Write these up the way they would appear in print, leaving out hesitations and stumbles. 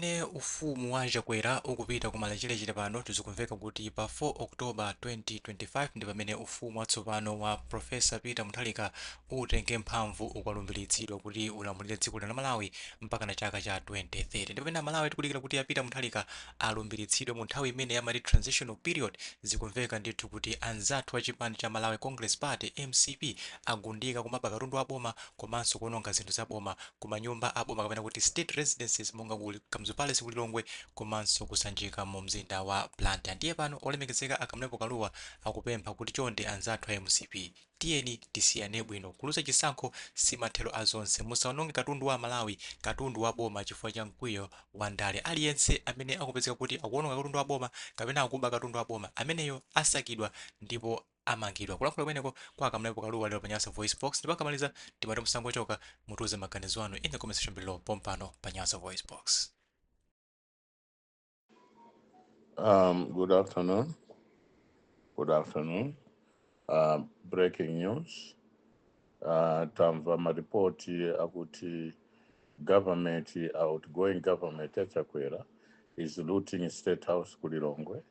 pamene ufumu wa chakwera ukupita kumalechera pano tizikumveka kuti pa 4 Oktoba 2025 ndi pamene ufumu watsopano wa Profesa Peter Mutharika utenge mphamvu ukalumbiritsidwa kuti ulamulire dziko la Malawi mpaka na chaka cha 2030 ndi pamene Malawi tikudikira kuti a Peter Mutharika alumbiritsidwe mu nthawi imene yamati transitional period. Zikumveka ndithu kuti anzathu a chipani cha Malawi Congress Party MCP agundika kumaba katundu wa boma komanso kuononga zinthu za boma kumanyumba a boma kapena kuti state residences monga kuli Kamlepo Palace kulilongwe komanso kusanjika mu mzinda wa Planta. Ndiye pano olemekezeka a Kamlepo Kalua akupempha kuti chonde anzathu a MCP tiyeni tisiyane bwino kuluza chisankho simathero azonse musaononge katundu wa Malawi, katundu wa boma chifukwa cha mkwiyo wa ndale. Aliyense amene akupezeka kuti akuononga katundu wa boma kapena akuba katundu wa boma ameneyo asakidwa ndipo amangidwa. Kulankhula kweneko kwa Kamlepo Kalua lero pa Nyasa VoiceBox ndipo akamaliza timati msango choka mutuze maganizo anu in the comment section below pompano pa Nyasa VoiceBox. Good afternoon. Good afternoon. Breaking news. Tamva maripoti akuti outgoing government ya Chakwera is looting State House kulilongwe.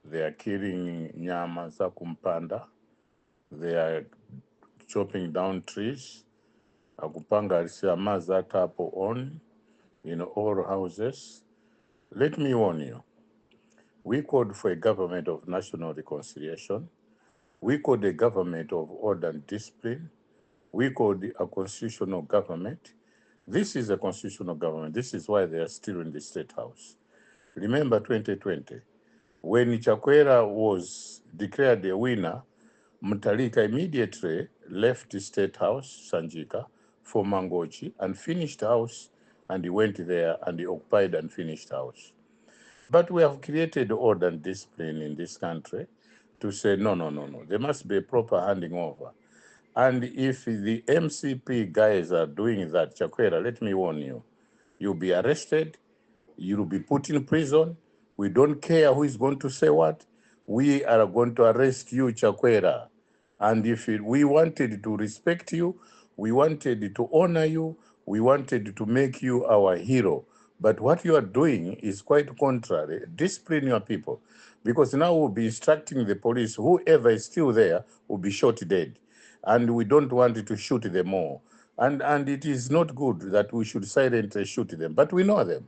They are killing nyama za kumpanda. They are chopping down trees. Akupanga risamaza tapo on in all houses. Let me warn you. We called for a government of national reconciliation. We called a government of order and discipline. We called a constitutional government. This is a constitutional government. This is why they are still in the State House. Remember 2020, when Chakwera was declared a winner, Mutharika immediately left the State House, Sanjika, for Mangochi and finished house, and he went there and he occupied and finished house. But we have created order and discipline in this country to say, no. There must be a proper handing over. And if the MCP guys are doing that, Chakwera, let me warn you, you'll be arrested, you'll be put in prison. We don't care who is going to say what. We are going to arrest you, Chakwera. And if we wanted to respect you, we wanted to honor you, we wanted to make you our hero. But what you are doing is quite contrary. Discipline your people. Because now we'll be instructing the police, whoever is still there will be shot dead. And we don't want to shoot them all. And it is not good that we should silently shoot them. But we know them.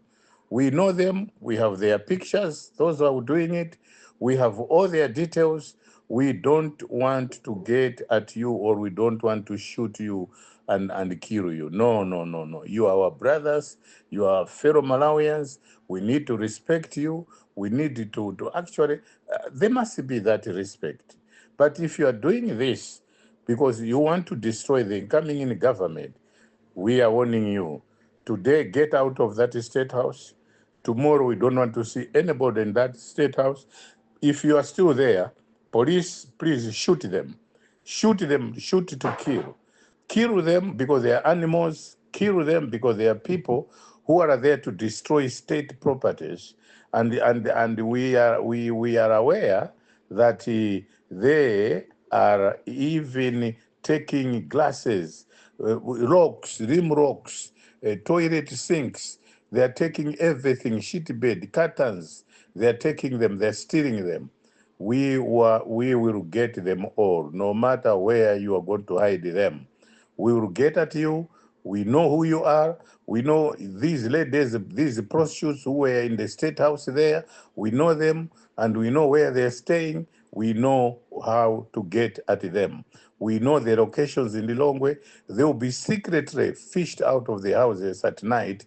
We know them. We have their pictures, those who are doing it. We have all their details. We don't want to get at you, or we don't want to shoot you and kill you. No. You are our brothers. You are fellow Malawians. We need to respect you. We need to actually, there must be that respect. But if you are doing this because you want to destroy the incoming in government, we are warning you. Today, get out of that State House. Tomorrow, we don't want to see anybody in that State House. If you are still there, police, please shoot them. Shoot them, shoot to kill. Kill them because they are animals. Kill them because they are people who are there to destroy state properties. And we are aware that they are even taking glasses, rocks, rim rocks, toilet sinks. They are taking everything, sheet bed, curtains. They are taking them. They are stealing them. We will get them all, no matter where you are going to hide them. We will get at you. We know who you are. We know these ladies, these prostitutes who were in the State House there. We know them, and we know where they're staying. We know how to get at them. We know the locations in Lilongwe. They will be secretly fished out of the houses at night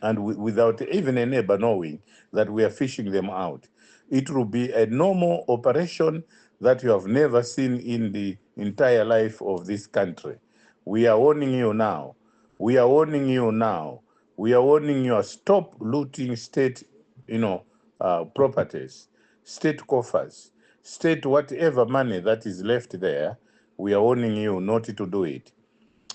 and without even a neighbor knowing that we are fishing them out. It will be a normal operation that you have never seen in the entire life of this country. We are warning you now. We are warning you now. We are warning you, stop looting state, properties, state coffers, state whatever money that is left there. We are warning you not to do it.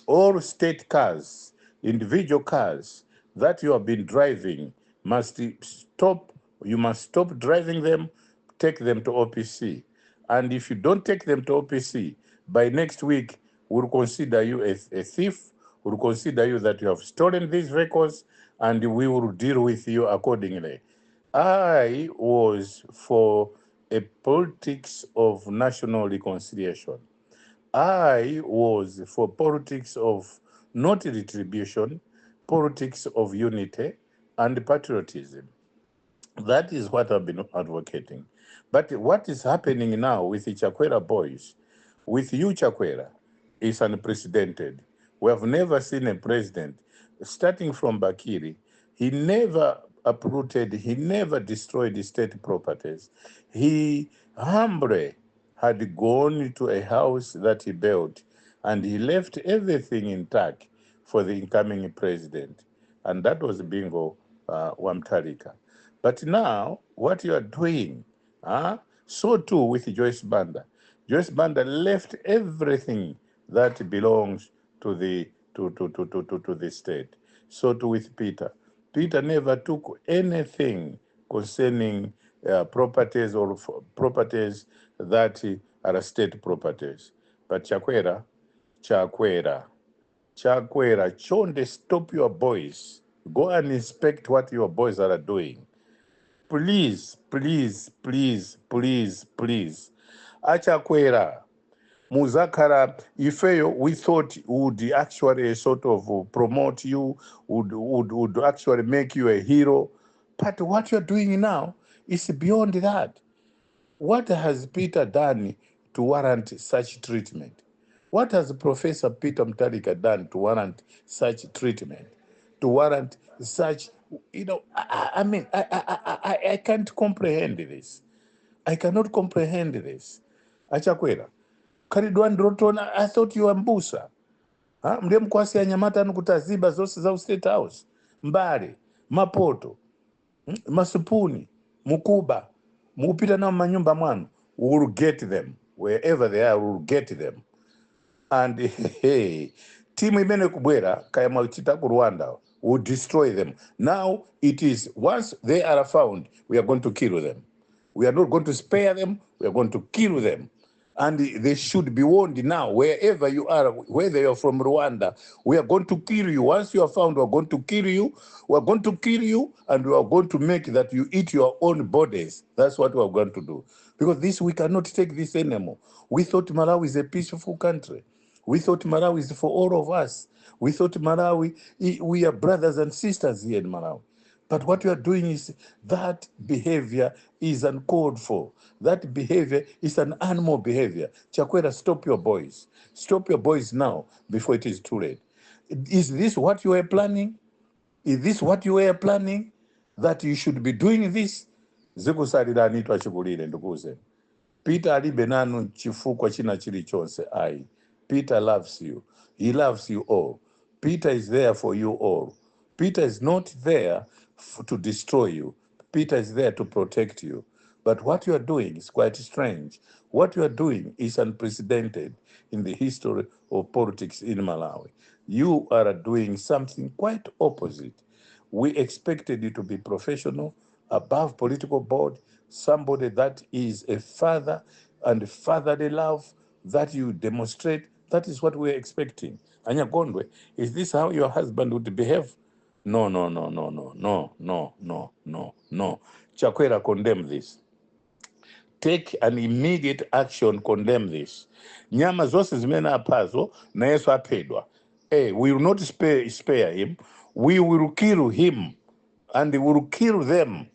All state cars, individual cars that you have been driving must stop. You must stop driving them, take them to OPC. And if you don't take them to OPC, by next week, we'll consider you a thief. We'll consider you that you have stolen these vehicles, and we will deal with you accordingly. I was for a politics of national reconciliation. I was for politics of not retribution, politics of unity and patriotism. That is what I've been advocating. But what is happening now with the Chakwera boys, with you, Chakwera, is unprecedented. We have never seen a president, starting from Bakiri, he never uprooted, he never destroyed state properties. He humbly had gone to a house that he built and he left everything intact for the incoming president. And that was Bingo Wamtarika. But now, what you are doing, so too with Joyce Banda. Joyce Banda left everything that belongs to the state. So too with Peter. Peter never took anything concerning properties or properties that are state properties. But Chakwera, Chonde, stop your boys. Go and inspect what your boys are doing. Please, please, please, please, please. Achakwera, Muzakara, Ifeyo, we thought would actually sort of promote you, would actually make you a hero. But what you're doing now is beyond that. What has Peter done to warrant such treatment? What has Professor Peter Mutharika done to warrant such treatment? To warrant such, I can't comprehend this. I cannot comprehend this. Achakwera, Karidwan Rotona, I thought you were Mbusa. Mlio mkwasi ya Nyamata nukutaziba zose za State House. Mbari, Mapoto, Masupuni, Mukuba, mupita na manyumba mwanu. We will get them. Wherever they are, we will get them. And hey, timu imene kubwera kaya mauchita ku Rwanda will destroy them. Now it is, once they are found, we are going to kill them. We are not going to spare them, we are going to kill them. And they should be warned now, wherever you are, whether you're from Rwanda, we are going to kill you. Once you are found, we are going to kill you. We are going to kill you, and we are going to make that you eat your own bodies. That's what we are going to do. Because this, we cannot take this anymore. We thought Malawi is a peaceful country. We thought Malawi is for all of us. We thought Malawi, we are brothers and sisters here in Malawi. But what you are doing is that behavior is uncalled for. That behavior is an animal behavior. Chakwera, stop your boys. Stop your boys now before it is too late. Is this what you were planning? Is this what you were planning? That you should be doing this? Zikusalira anitwa chikulire ndukuze. Peter alibe nanu chifukwa china chilichonse ai. Peter loves you. He loves you all. Peter is there for you all. Peter is not there to destroy you. Peter is there to protect you. But what you are doing is quite strange. What you are doing is unprecedented in the history of politics in Malawi. You are doing something quite opposite. We expected you to be professional, above political board, somebody that is a father and fatherly love that you demonstrate. That is what we're expecting. Anya Gondwe, is this how your husband would behave? No, no, no, no, no, no, no, no, no, no. Chakwera, condemn this. Take an immediate action, condemn this. Nyama zose zimene apazo na Yesu apedwa. We will not spare him. We will kill him and we will kill them,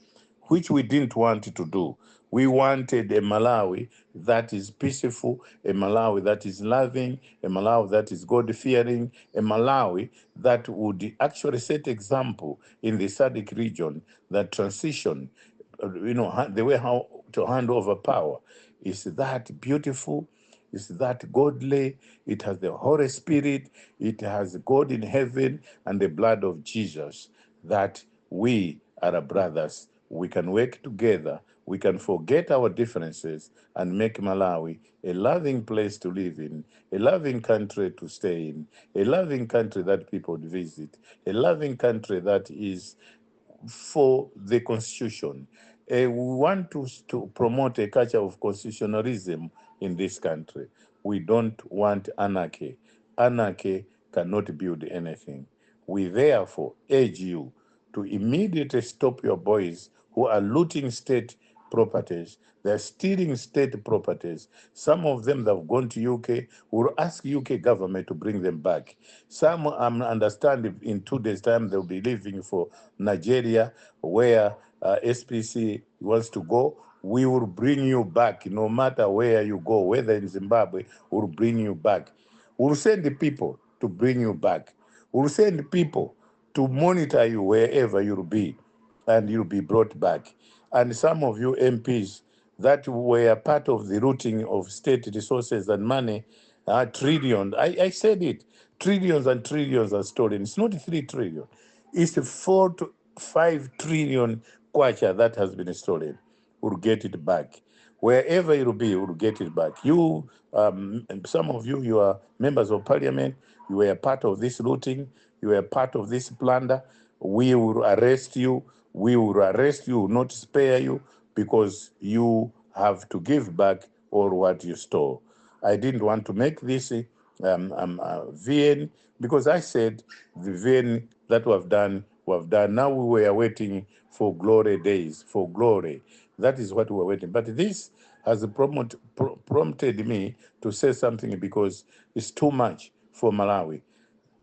which we didn't want to do. We wanted a Malawi that is peaceful, a Malawi that is loving, a Malawi that is God-fearing, a Malawi that would actually set example in the SADC region, that transition, the way how to hand over power is that beautiful, is that godly, it has the Holy Spirit, it has God in heaven and the blood of Jesus, that we are brothers. We can work together. We can forget our differences and make Malawi a loving place to live in, a loving country to stay in, a loving country that people would visit, a loving country that is for the Constitution. We want to promote a culture of constitutionalism in this country. We don't want anarchy. Anarchy cannot build anything. We therefore urge you to immediately stop your boys who are looting state properties. They're stealing state properties. Some of them that have gone to UK will ask UK government to bring them back. Some understand in 2 days' time they'll be leaving for Nigeria, where SPC wants to go. We will bring you back no matter where you go, whether in Zimbabwe, we'll bring you back. We'll send the people to bring you back. We'll send people to monitor you wherever you'll be, and you'll be brought back. And some of you MPs that were part of the routing of state resources and money, trillions, I said it, trillions and trillions are stolen. It's not 3 trillion. It's 4 to 5 trillion kwacha that has been stolen. We'll get it back. Wherever it will be, we'll get it back. You, some of you, you are members of parliament. You were part of this looting. You were part of this plunder. We will arrest you. We will arrest you, not spare you, because you have to give back all what you stole. I didn't want to make this VN, because I said the VN that we have done, we have done. Now we were waiting for glory days, for glory. That is what we were waiting. But this has prompted me to say something, because it's too much for Malawi.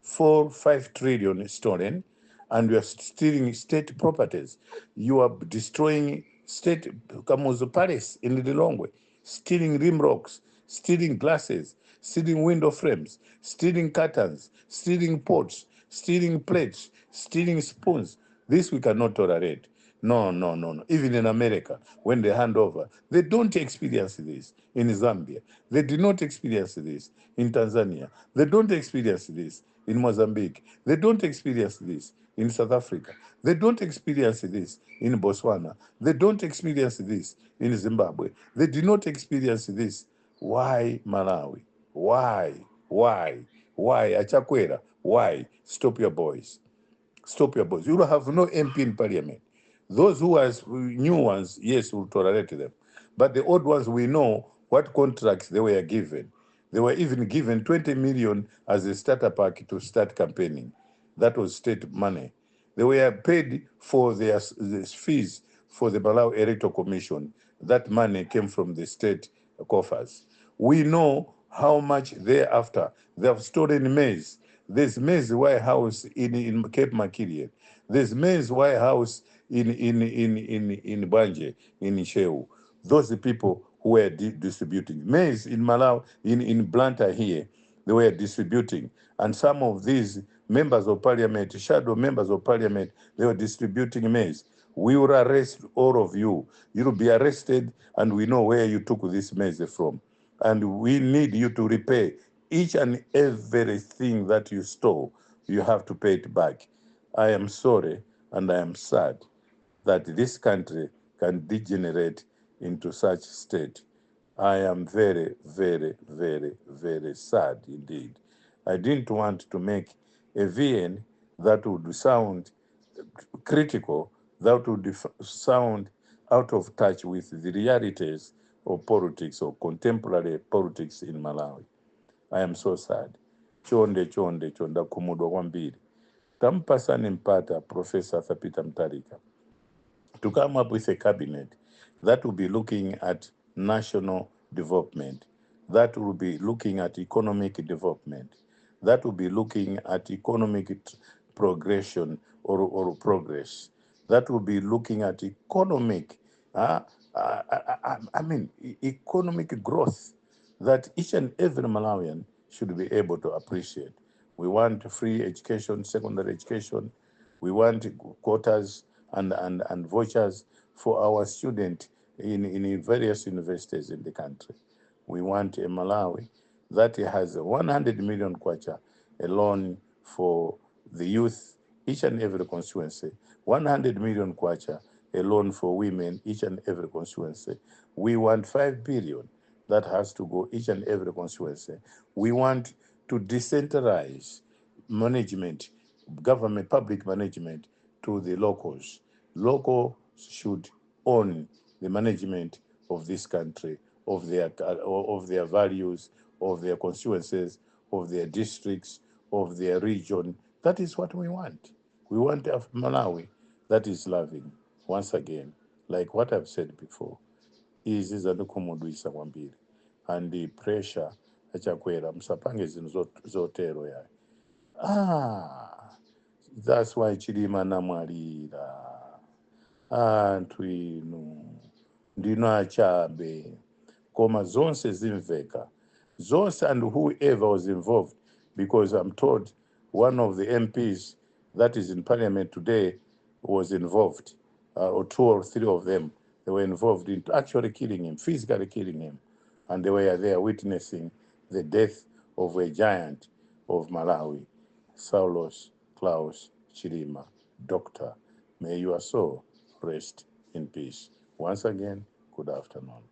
4-5 trillion stolen, and you are stealing state properties. You are destroying state Kamuzu Palace in Lilongwe, stealing rim rocks, stealing glasses, stealing window frames, stealing curtains, stealing pots, stealing plates, stealing spoons. This we cannot tolerate. No, no, no, no. Even in America, when they hand over, they don't experience this. In Zambia, they do not experience this. In Tanzania, they don't experience this. In Mozambique, they don't experience this. In South Africa, they don't experience this. In Botswana, they don't experience this. In Zimbabwe, they do not experience this. Why Malawi? Why? Why? Why? Achakwera? Why? Stop your boys. Stop your boys. You will have no MP in parliament. Those who are new ones, yes, we'll tolerate them. But the old ones, we know what contracts they were given. They were even given 20 million as a starter pack to start campaigning. That was state money. They were paid for their fees for the Malawi Electoral Commission. That money came from the state coffers. We know how much thereafter they have stolen maize. There's maize warehouse in Cape Makilian. There's maize warehouse in Banje, in Sheu. Those are the people who were distributing maize in Malawi, in Blantyre here. They were distributing, and some of these members of parliament, shadow members of parliament, they were distributing maize. We will arrest all of you. You will be arrested, and we know where you took this maize from. And we need you to repay each and everything that you stole. You have to pay it back. I am sorry and I am sad that this country can degenerate into such state. I am very, very, very, very sad indeed. I didn't want to make a VN that would sound critical, that would sound out of touch with the realities of politics or contemporary politics in Malawi. I am so sad. Chonde chonde chonda kumudwa kwambiri. Tampasani mpata Professor Peter Mutharika to come up with a cabinet that will be looking at national development, that will be looking at economic development, that will be looking at economic progression or progress, that will be looking at economic, economic growth that each and every Malawian should be able to appreciate. We want free education, secondary education. We want quotas and vouchers for our students in various universities in the country. We want a Malawi that has 100 million kwacha, a loan for the youth, each and every constituency. 100 million kwacha, a loan for women, each and every constituency. We want 5 billion that has to go each and every constituency. We want to decentralize management, government, public management to the locals. Locals should own the management of this country, of their values, of their constituencies, of their districts, of their region. That is what we want. We want Malawi that is loving. Once again, like what I've said before, izi zanokumudwisa kwambiri, and the pressure achakwera musapange zinthu zotero yayi. That's why Chilima namwalira. Anthu inu ndino achabe koma zonse zimveka zonse, and whoever was involved, because I'm told one of the MPs that is in parliament today was involved, or 2 or 3 of them, they were involved in actually killing him, physically killing him, and they were there witnessing the death of a giant of Malawi, Saulos Klaus Chilima. Doctor, may your soul rest in peace. Once again, good afternoon.